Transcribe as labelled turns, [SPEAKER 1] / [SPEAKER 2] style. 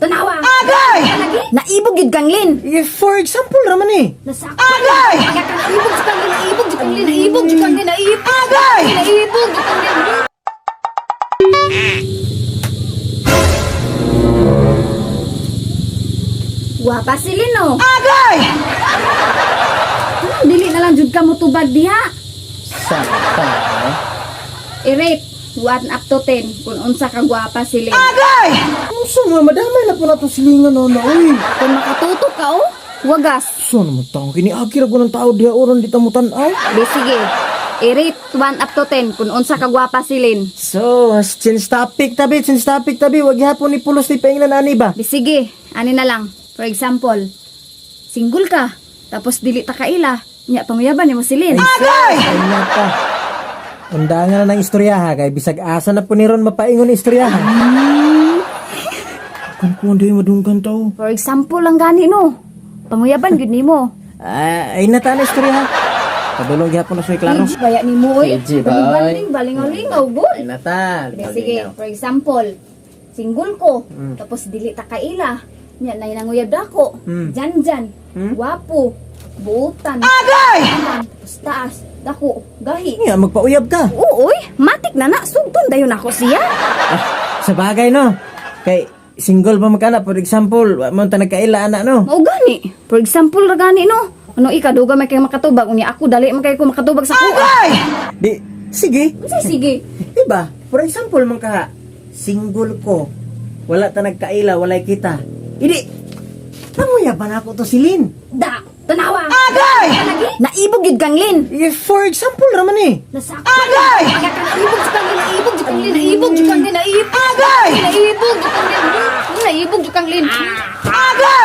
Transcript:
[SPEAKER 1] Tanawa. Agay! Naibog gyud kang Lin.
[SPEAKER 2] Eh, for example raman eh.
[SPEAKER 1] Nasakpan. Agay! Naibog jud kang Lin, naibog jud kang Lin, naibog jud kang Lin, naibog. Agay! Naibog jud kang Lin. Gwapa si Lin, oh.
[SPEAKER 2] Agay!
[SPEAKER 1] Dili na lang jud ka motubag diha.
[SPEAKER 2] Sa pa.
[SPEAKER 1] I-rate 1 up to 10 kung unsa ka gwapa si Lin.
[SPEAKER 2] Agay! Unsa nga madamay na po na itong silingan no na oy.
[SPEAKER 1] Kung makatuto ka, oh, wagas.
[SPEAKER 2] So naman taong kiniagi ra ko ng tao diha oron di ta mo tan-aw.
[SPEAKER 1] Di sige. I-rate 1 up to 10 kung unsa ka gwapa si Lin.
[SPEAKER 2] So, change topic tabi, change topic tabi. Wag gihapon ni pulos ni painglan ani ba?
[SPEAKER 1] Di sige, ani na lang. For example, single ka, tapos dili ta kaila, nya panguyaban nimo si Lin.
[SPEAKER 2] Agay! Ay na pa. Undangan na ng istorya ha, kay bisag asa na po ni Ron mapaingon ni istorya ha. Kung kung di madunggan tao.
[SPEAKER 1] For example lang gani no. Panguyaban gyud nimo.
[SPEAKER 2] Ah, ay na ta na istorya ha. Padulong gihapon na siya klaro.
[SPEAKER 1] Age baya nimo oy.
[SPEAKER 2] Age ba, oy?
[SPEAKER 1] Baling balingaw-lingaw gud.
[SPEAKER 2] Ay na ta.
[SPEAKER 1] Di sige, for example, single ko, tapos dili ta kaila. Nya nay nanguyab dako. Jan-jan, gwapo, buutan. Agay! Tapos taas, dako, gahi.
[SPEAKER 2] Nga, magpauyab ka.
[SPEAKER 1] Oo, oy, matik na na, sugton dayon ako siya.
[SPEAKER 2] Ah, sa bagay no. Kay single pa magkana, for example, wa man ta nagkaila ana no.
[SPEAKER 1] Mao gani. For example ra gani no. Ano ikaduga may kay makatubag unya ako dali man kay ko makatubag sa kuha.
[SPEAKER 2] Di sige.
[SPEAKER 1] Unsay sige?
[SPEAKER 2] Diba? For example man ka single ko. Wala ta nagkaila, walay kita. Idi. Panguyaban ako to si Lin.
[SPEAKER 1] Da, tanawa. Agay! Naibog gyud kang Lin.
[SPEAKER 2] Eh, for example raman eh.
[SPEAKER 1] Nasakpan. Agay! Naibog jud kang Lin, naibog jud kang Lin, naibog jud kang Lin, naibog. Agay! Naibog jud kang Lin. Naibog jud kang Lin. Agay!